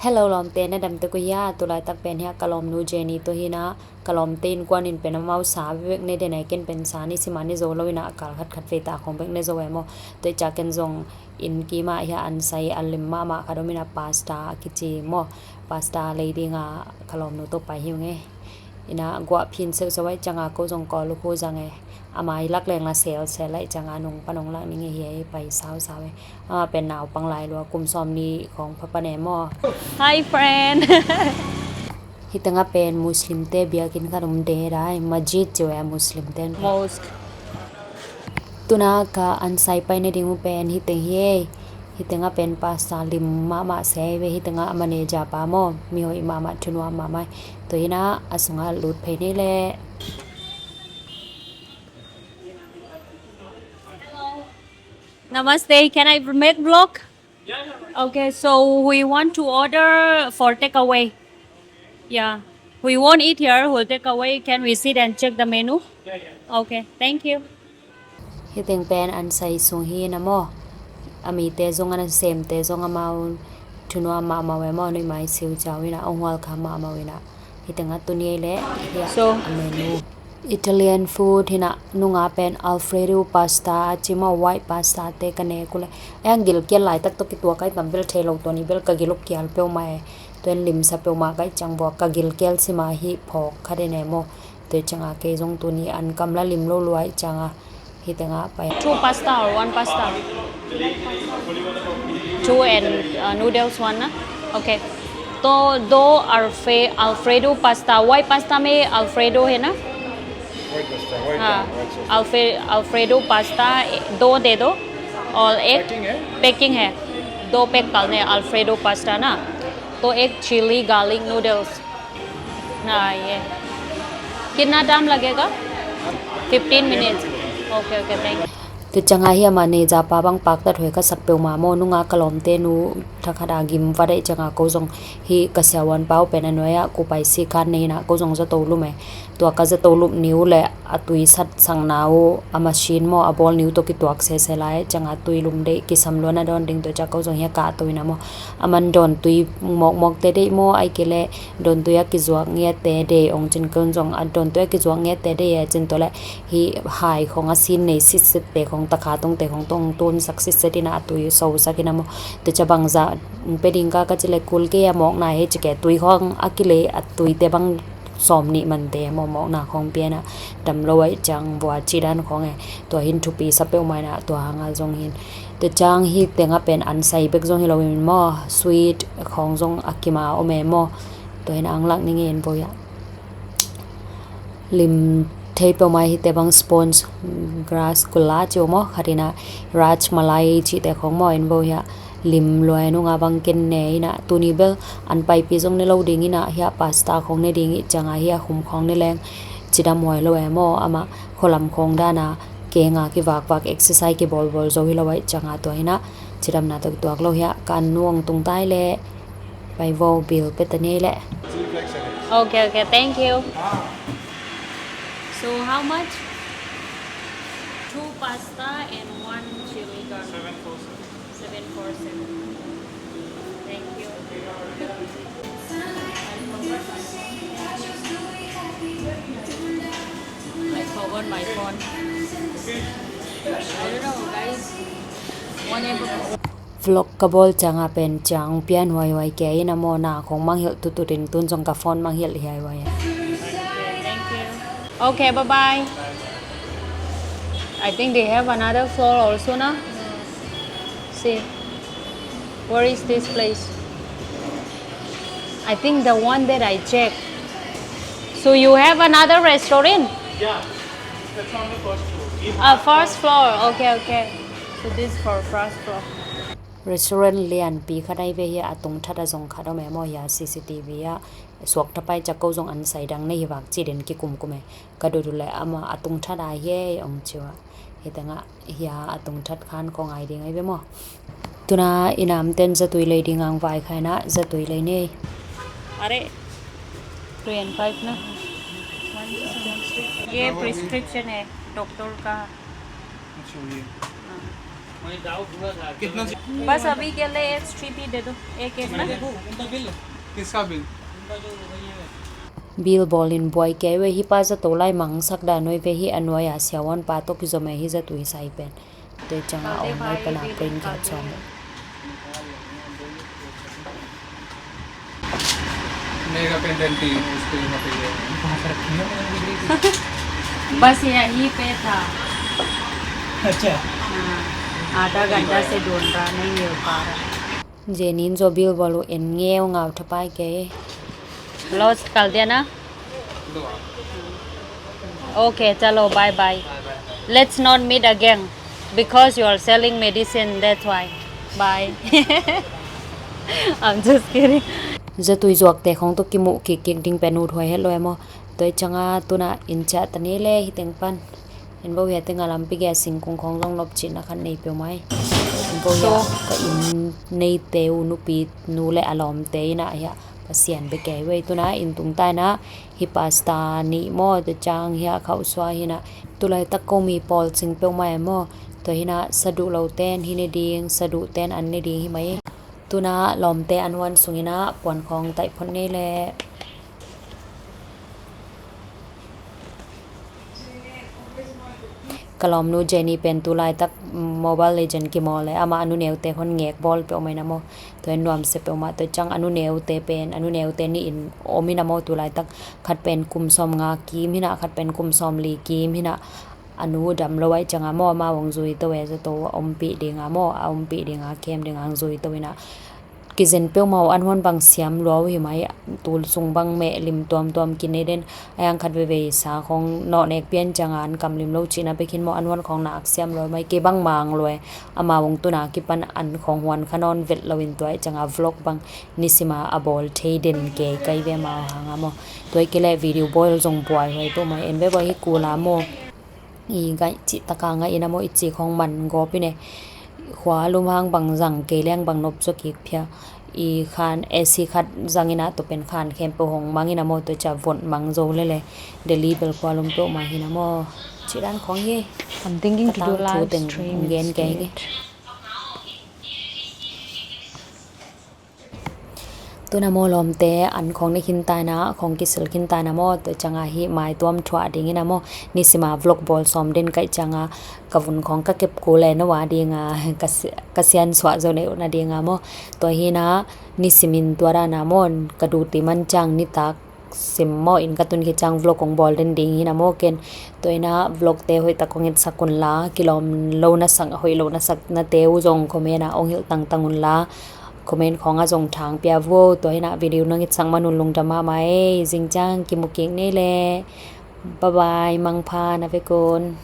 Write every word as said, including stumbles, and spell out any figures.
Hello lawmte, na dam tek uh hia? Tulaitak pen hia ka lawmnu Jenny tawh hi na, ka lawmte innkuan in pen amau sa bek ne den a, ken pen sa ni sim a ne zo lo in a, a kal khat khat vei ta khong bek ne zo e maw. Tua hi ciang ken zong inn kim ah hia an sai a lim mahmah khat om in a, pasta a kici maw, pasta lei ding a ka lawmnu tawh pai hi ung e. Ina guah phin seuhseuh ahih ciang a ko zong kawl uh khu zang e. Ama i lak leng la selsel ahih ciang a nung pan hong lak ning e, hi a i pai sausau e. Ama pen naupang lai lua, kum sawmnih khawng pha pan e maw. Hi friend. Hih teng ah pen Muslim te biakinn khat om de dai, masjid ci uh e Muslim ten. Mosque. Tuna ka an sai pai ne ding uh pen hih teng hi e. Hih teng ah pen pasta lim mahmah se hi ve. Hih teng ah a manager pa maw, mi hoih mahmah, thunuam mahmah. Tua hi na, a sungah lut phei ni leh. Namaste, can I make vlog? Okay, so we want to order for takeaway. Yeah. We won't eat here, we'll take away. Can we sit and check the menu? Yeah, yeah. Okay, thank you. Hih teng pen an sai sung hi na maw. A mite zong, an semte zong amau thunuam mahmah uh e maw, nuih mai siu ciau in a, hong hual kha mahmah uh in a. Hih teng ah tuni leh hia a menu. Italian food hi na, nunga pen Alfredo pasta a ci maw, white pasta te ka nek uh leh. Ei, ang gilkial laitak tawh kituak ai tam bel thei lo, tua ni bel ka gil uh kial peuhmah e. Tua in limsa peuhmah ka hih ciang vua ka gilkial sim a hih phawk kha den e maw. Tua hi ciang a kei zong tuni an kam la lim lo lua ahih ciang a hih teng ah pai. Two pasta or one pasta? Two and, uh, noodles one na? Okay. तो दो अल्फे-, alfredo pasta, white pasta में अल्फ्रेडो है ना? White pasta, white, हाँ, white sauce. अल्फे-, alfredo pasta, ए, दो दे दो। और एक packing है? Packing है। दो pack करने अल्फ्रेडो पास्ता ना। तो एक chili garlic noodles। हाँ, ये। कितना टाइम लगेगा? Fifteen minutes. Okay, okay, thank you. Tua ciang a hih a manager pa bang paktat huai ka sak peuhmah maw, nunga ka lawmte nu thakhat a gim vat ahih ciang a ko zong hih ka siavuan pa uh pen a nuai ah kupai si khan nei in a, ko zong zato lum e. Tua ka zato lum ni uh leh a tui satsakna uh, a machine maw, a bawl ni uh tawh kituak sese lai ciang a tui lum deih kisam luan a dawn ding, tua ciang ko zong hia kahto in a maw. A man dawn tui mawkmawk te deih maw, ahih kei leh dawn tui a kizuak ngiat te deih ong cin, ko zong a dawn tui a kizuak ngiat te deih e cin, tua leh hih hai khong a sin nei sitset te khong, takha tung te khong tawh ong tunsak sitset in a, a tui sosak in a maw. Tua ciang bangzah pe ding ka, ka ci leh kul kei a mawkna hi ci ke, tui khong a kilei a tui te bang sawmnih man te maw, mawkna khong pia in a, dam lo ahih ciang vua cih dan khong e. Tua hin thupi sa peuhmah in a, tua hang a zong hin. Tua ciang hih teng ah pen an sai bek zong hi lo in maw, sweet khong zong a kim a om e maw. Tua hin ang lak ning e, en vo hia. Lim thei peuhmah hih te bang sponge, rasgulla ci uh maw, khat in a ras malai cih te khong maw, en vo hia. Lim lua e, nunga bang ken ne in a, tuni bel an paipi zong ne lo ding in a, hia pasta khong ne ding ahih ciang a hia khum khong ne leng cidam huai lo e maw, amah khualam khong dan a keng a kivakvak, exercise kibawlbawl zo hi lo ahih ciang a, tua in a cidamna tawh kituak lo hia. Ka an nu ong tung tai leh pai vo, bill pia ta ni leh. Okay, okay, thank you. So how much? Two pasta and one chili garlic. Seven four seven. Seven four seven. Thank you. I forgot my phone. I forgot my phone. I don't know, guys. Whenever. Vlog ka bawl ciang a pen ciang pian huaihuai kei in a maw, na khong mangngilh tutut in, tun zong ka phone mangngilh hiaihuai. Thank you. Okay, bye bye. I think they have another floor also, na? See, where is this place? I think the one that I checked. So you have another restaurant? Yeah, that's on the first floor. Uh, first floor. Okay, okay. So this for first floor. Restaurant lianpi khat ahi ve hi a, a tung that a zong khat om e maw, hi a C C T V ah suak thapai ciang ko zong an sai dang nei hi vak ci den kikumkum e. Ka dot uh leh amah a tung that a hi e ong ci uh a. Hi teng ah hi a, a tung that khan kong ai ding ahi ve maw. Tuna i namten zatui lei ding ang vai khai na, zatui lei nei. Are, three and five na. ये प्रिस्क्रिप्शन है डॉक्टर का। अच्छा, ये। हाँ। कितना? बस अभी के लिए एक स्ट्रिप ही दे दो, एक एक ना। किसका bill? Bill bawlin buai kei ve, hih pa zato lai mangsak dan oi ve, hih a nuai-a siavuan pa tawh kizom e, hih zatui sai pen. Tua ciangin a om lai pana print khat sawm. मेरा पेंडेंट थी, उसको यहाँ पे ये। बस यहीं पे था। अच्छा। हाँ, आधा घंटा से ढूंढ रहा, नहीं मिल पा रहा। Jenny in zaw bill bawl uh en ngeu ngau thapai kei. Los kal dia na? Okay, chalo, bye bye. Let's not meet again because you are selling medicine, that's why. Bye. I'm just kidding. Zatui zuakte khong tawh kimuh kikkik ding pen uthuai het lo e maw. Tua ciangin tuna inn ciah ta ni le, hih teng pan. En bo, hih teng a lampi gei-a singkung khong zong nop cihna khat nei peuhmah hi. En bo, hih ka inn neite uh nupi nu le a lawmte in ah hih Pasian bia kei ve. Tuna inn tung ta in ah hih pastor nih maw, tua ciang hih khauhsua hi in ah, tu laitak Komi pawl cing peuhmah e maw. Tua hi in ah saduh lote in hih ne ding, saduhte in an ne ding hi mah hi. Tuna lawmte an huan sung in ah puan khong taih phot ni le. Ka lawmnu Jenny pen tu laitak Mobile Legend kimawl e, amah a nuneute khong ngek bawl peuhmah in ah maw. Tua in nuamsia peuhmah, tua ciang a nuneute pen, a nuneute nih in om in ah maw tu laitak. Khat pen kum sawmnga kim hi in ah, khat pen kum sawmli kim hi in ah, a nu dam lo ahih ciangin maw, amau hong zui to e, zato a ompih ding a maw, a ompih ding a, kem ding a hong zui to in ah. Kizen peuhmah uh, an huan bang siam lua uh hi mah hi, tul sung bang meh lim tuamtuam kinei den, a hiang khat veivei sa khong nawh nek pian ciangin an kam lim lo cihna bek hi in maw, an huan khong nak siam lua mah hi, kei bang mang lua e, amau hong tuna kipan an khong huan kha nawn vet lo in tua ahih ciangin vlog bang nisima a bawl thei den kei ka hi ve amau hang a maw, tua hi kei leh video bawl zong buaihuai peuhmah, en ve bo, hih kul a maw. I ngaih cih taka ngaih in ah maw, i ci khong man gawp in e. Khua lum hang bang zang kei leng bang nop zaw kik phia. I khan A C khat zang in ah tua pen khan khempeuh hong mang in ah maw, tua ciang vot mang zo lele. Delhi bel khua lum peuhmah hi in ah maw. Cih dan khong hi. I'm thinking to do live stream instead. Tuna maw lawmte an khong ne khin ta in ah, khong kisil khin ta in ah maw, tua ciangin hih maituam thuah ding in ah maw, nisima vlog bawl sawm den ka hih ciangin ka vun khong ka kep kul e, no a ding a, ka si-, ka siansuah zo nei uh na ding a maw. Tua hi in ah nisim in tua dan a maw, ka duty man ciang nitak sim maw, inn ka tun khit ciang vlog kong bawl den ding hi in ah maw ken. Tua hi in ah vlogte hoih tak kong etsak un la, kilawm lo na sak, hoih lo na saknate uh zong comment ah hong hilh tangtang un la. Comment khong ah zong thang pia vo. Tua hi in ah video nong etsak man un lungdam mahmah e. Zing ciang kimu kik ni le. Bye bye, mangpha na vek un.